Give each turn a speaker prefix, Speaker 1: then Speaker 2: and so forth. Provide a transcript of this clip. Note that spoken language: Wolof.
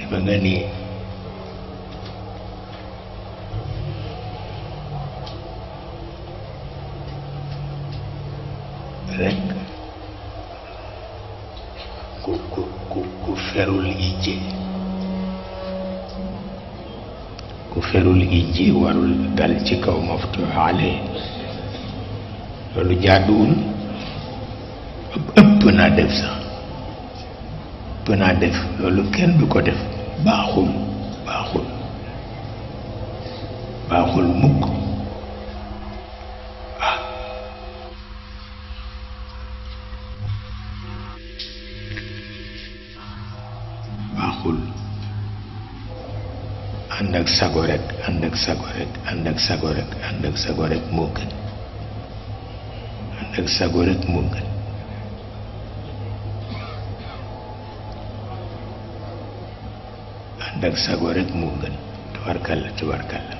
Speaker 1: dafa nga ni rek ku ferul ijje ku ferul ijje warul dal ci kaw maftuux ale loolu jaaduwul ëpp naa def sax ëpp naa def loolu kenn du ko def baaxul baaxul baaxul mukk baaxul ànd ak sago rek ànd ak sago rek ànd ak sago rek ànd ak sago rek moo gën ànd ak sago rek moo gën ànd ak sago rek moo gën tubarkalla tubarkalla